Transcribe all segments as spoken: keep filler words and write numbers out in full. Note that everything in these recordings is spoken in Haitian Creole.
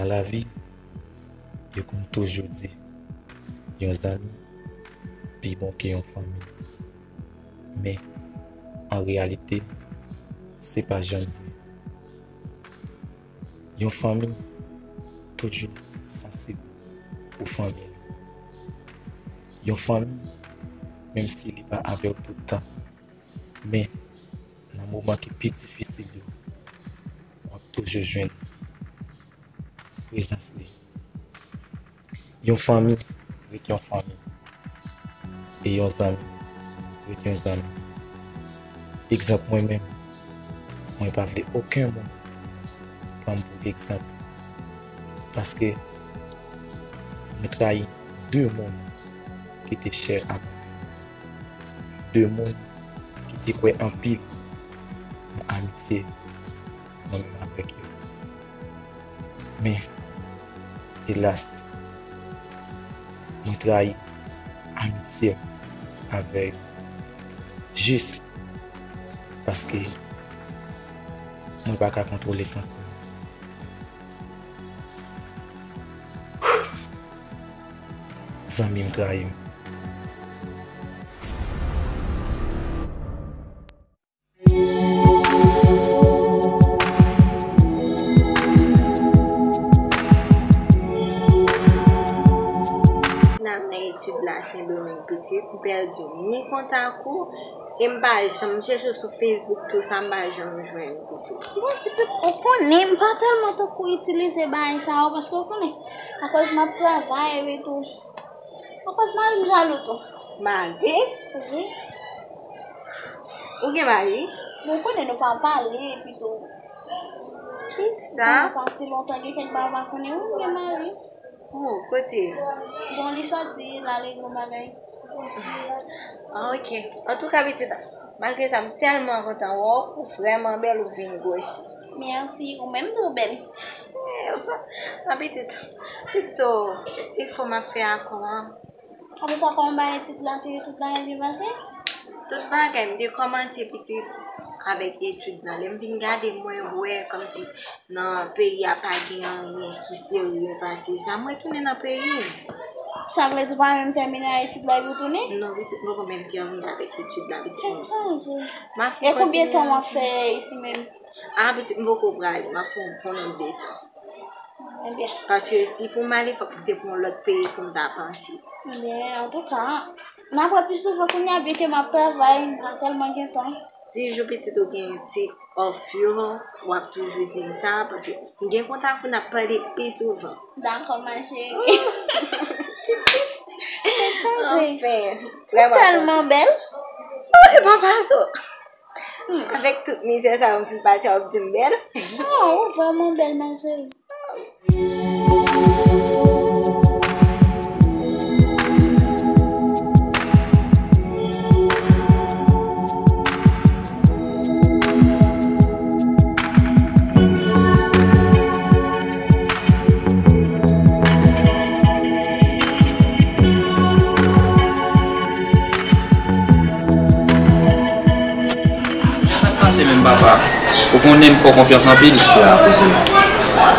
Nan lavi, yo konn toujou di, yon zanmi pi bon ke yon fanmi. Men, an reyalite, se pa janm vre. Yon fanmi toujou sansib pou fanmi l. Yon fanmi, menm si li pa avè w tout tan, men nan moman ki pi difisil yo, w ap toujou jwenn prezans li. Yon fanmi ret yon fanmi. E yon zanmi ret yon zanmi. Egzanp mwen menm, mwen pa vle okenn moun pran m pou egzanp. Paske mwen trayi de moun ki te chè ak mwen. De moun ki te kwè anpil nan amitye mwen menm avèk yo. Men, elas, mwen trayi amitye avè yo jis paske mwen pa ka kontwole santiman. Zanmi m trayi m. Nan, nan etid la, Sendomeng pitit, m pèdi ni kontak ou, e m pa janm chèche w sou Facebook, tou sa, m pa janm jwenn ou pitit. Bon, pitit, ou konnen, m pa tèlman tankou itilize bagay sa yo, paske ou konnen, akoz m ap travay, epi tou, akoz mari m jalou tou. Mari? Wi. Ou gen mari? Bon, ou konnen nou pa pale, epi tou. Kisa? Nou pati lontan, gen kèk bagay m pa konnen, wi, m gen mari. Oh, kote? Bon, li sòti, l ale gwo bagay. Ah, ok. Antouka, pitit, malgre sa, m tèlman kontan wè w, ou vrèman bèl, ou vin gwosi. Mèsi, ou menm tou bèl. Eh, ou sa, ah, pitit, pitit, oh, efò m ap fè akò an. Apre sa, kòman bagay etid la te ye, tout bagay byen pase? Tout bagay, m te kòmanse pitit avèk etid la. Lè m vin gade, mwen wè kòmsi nan peyi a pa gen anyen ki serye pase sa. Mwen tounen nan peyi m. Sa vle di w pa menm tèmine a etid la epi w tounen? Non, pitit, m poko menm tèmine avèk etid la, pitit. Tèt chaje. M ap fin kontinye. E konbyen tan w ap fè isi menm? Ah, pitit, m poko prale. M ap fè yon bon nòt de tan. Ebyen. Paske si pou m ale, fòk se pou yon lòt peyi pou m ta panse. Ebyen, antouka, n ap wè pi souvan kounye a, byen ke m ap travay, m pa tèlman gen tan. Ti jou pitit ou gen ti off yo, w ap toujou di m sa, paske m gen kontak ou, n ap pale pi souvan. Dakò, ma chérie. Tèt chaje. Anfen, ou vrèman tèlman bèl. Oh, e pa pa so. Hmm. Avèk tout mizè sa yo m fin pase a, w ap di m bèl? Oh, ou vrèman bèl, ma chérie. Sa k pase menm, papa? Ou konnen m fè w konfyans anpil. Ya, kouzen.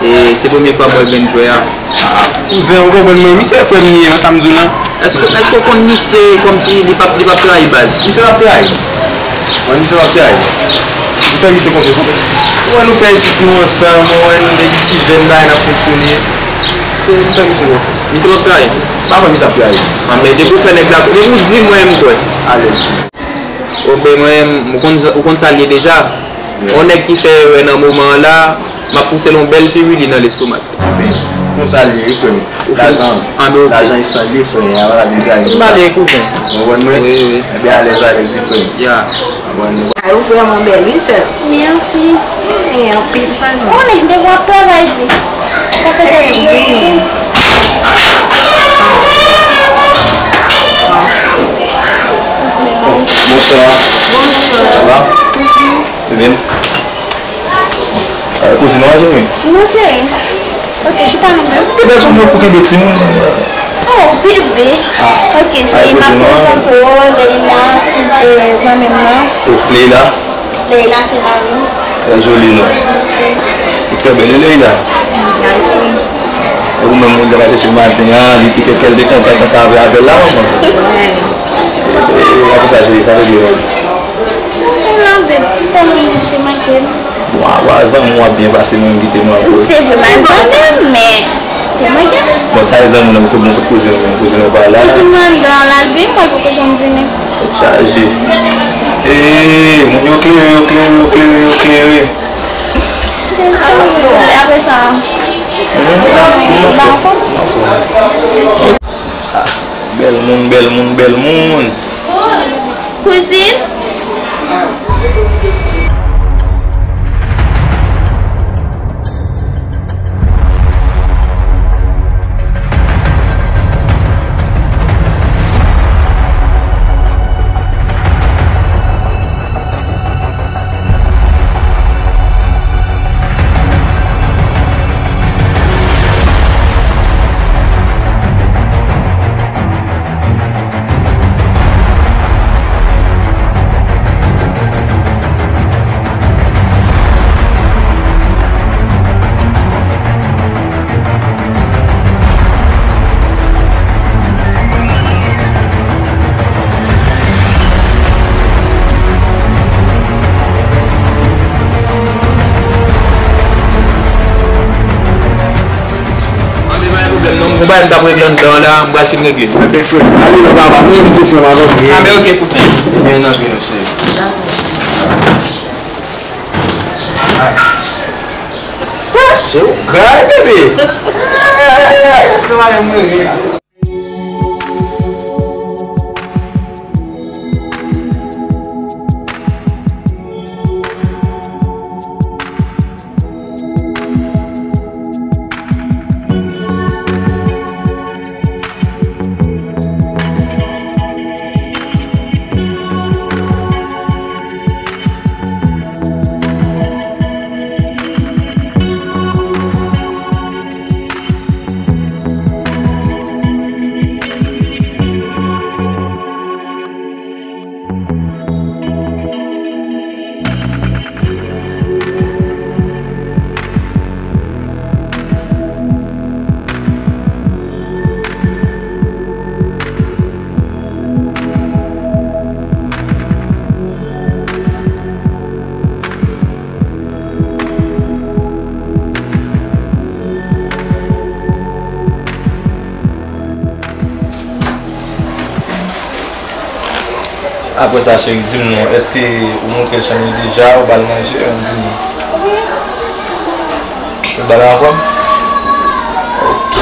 E se premye fwa m wè grenn jwè a. Ah, kouzen, ou konprann mwen, wi, se frè m li ye, non, sa m di w lan. Èske, èske w konn misye kòmsi li p ap, li p ap trayi baz? Misye p ap trayi. Mwen, misye p ap trayi. M fè misye konfyans anpil. Ou wè nou fè etid nou ansanm, ou wè nou depi ti jèn la, n ap fonksyone. Se, m fè misye konfyans. Misye p ap trayi? M pa kwè misye ap trayi. Ah, men depi w fè nèg la, depi w di mwen, m kwè. Alèz. Oben mwen, ou konn, ou konn sa l ye deja. Yeah. Yon nèg ki fè erè nan moman an la, m ap pouse l yon bèl piwili nan lestomak. Oben, konsa l ye, wi, frè m. Lajan, lajan e san l ye, frè m. Anben, oke. M ale, kouzen. Ou konprann mwen? Wi, wi. Ebyen, alèz, alèz, wi, frè m. Ya. Ou vrèman bèl, wi, sè. Mèsi. Gen anpil chanjman. Konnen, depi w ap travay di. Sa fè de... Wi. Bon, bonswa. Bonswa. Sa va? Mhm. Ou menm? Eh, kouzin, w a jere? Non, cheri. Ok, chita nou menm. Ebyen, sou mwen pou kenbe timoun. Oh, bebe. Ah. Ok, cheri, m ap prezante w, Leila, eh, zanmi m nan. Oh, Leila? Leila, se mari m. Trè joli non. Ou trè bèl, wi, Leila. Mèsi. Ou menm moun sa pa chèche maten an, li te kèk kèl te kontan konsa avè avè l la, manman. E, apre sa, cheri, sa vle di. Ou la bèl, sèlman mwen te manke m. Bon, apa zanmi w ap byen pase, mwen m kite mwen ankò. Se vre, m a zanmi m, men te manke m. Bon, sa e zanmi w nan, bon, kot kouzin ou, kouzin ou pa la. Kouzin mwen anndan, l al byen, m pa poko janm vini. Tèt chaje. Ee, moun yo klere, yo klere, yo klere, yo klere. Apre sa, m pa anfòm. Ah, bèl moun, bèl moun, bèl moun. Kouzin. Anben, pa gen pwoblèm non, m gon bagay m t ap regle anndan an la, m pral fin regle. Anben, frè m, ale nan papa m, envite frè m avè m. Anben, oke, kouzin. Ebyen, nan vin, mesye. Sa, se ou gay, bebe. Sa va yon mwen. Apre sa, cheri, di m non, èske ou montre l chanm li deja, ou ba l manje, di m non. Wi. Ou ba l ankò? Ok.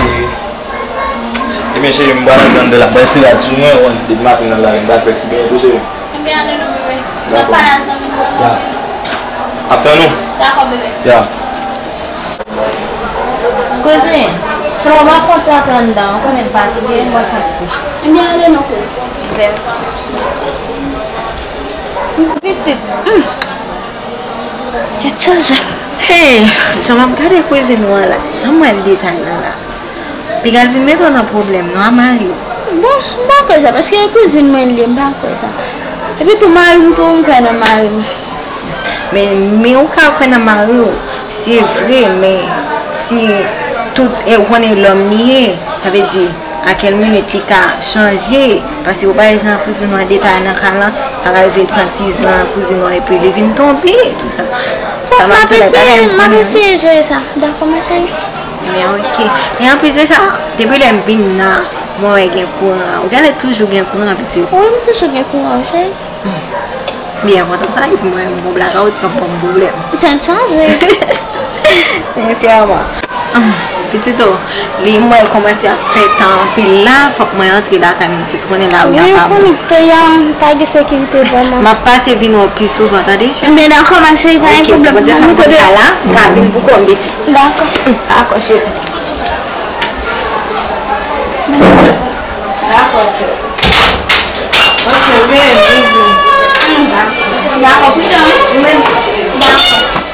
Ebyen, cheri, m pral antre anndan la. Bay ti rad sou mwen, depi maten nan lari, m pa fè ti benyen tou, cheri. Ebyen, ale non, bebe. Dakò. N ap pale a zanmi nou. Ya. Ap tann ou? Dakò, bebe. Ya. Kouzin, sèlman m ap fè yon ti antre anndan, ou konnen m fatige, m pral fè yon ti kouche. Ebyen, ale non, kouz. Bèl. Pitit, hmm. Tèt chaje. Hey, jan m ap gade kouzin ou an la, jan m wè l detay nan la. Piga l vin mete w nan pwoblèm non a mari w. Bon, m pa kwè sa, paske e kouzin mwen li ye, m pa kwè sa. Epi tou mari m tou, m kwè nan mari m. Men, men ou ka kwè nan mari w, se vre, men si tout, e, ou konnen lòm li ye, sa vle di, a kèl minit li ka chanje, paske ou pa wè jan kouzin ou an detay nan ka lan, sa ka rive l pran tiz nan kouzin ou an epi li vin tonbe, tou sa. Bon, m ap eseye, m ap eseye jere sa. Dakò, ma chérie. Ebyen, ok. E anplis de sa, depi lè m vin la, mwen wè gen kouran. Ou genlè toujou gen kouran, pitit? Wi, m toujou gen kouran, wi, cheri. Byen kontan sa, epi mwen, m gon blakawout, pa m pran pwoblèm. Tèt chaje. Sensèman. Ah, pitit o, li, m wè l kòmanse ap fè tan anpil la, fòk mwen antre lakay m, pitit, ou konnen lari a pa bon. Wi, ou konnen, peyi a pa gen sekirite vrèman. M ap pase vin wè w pi souvan, tande, cheri? Ebyen, dakò, ma chérie, pa gen pwoblèm. Ok, Bondye fè m konn pa la, m ka vin pou kò m, pitit. Dakò. Dakò, cheri. Dakò, sè. Ok, byen, bizou. Dakò. Dakò, pito, wi. Dakò.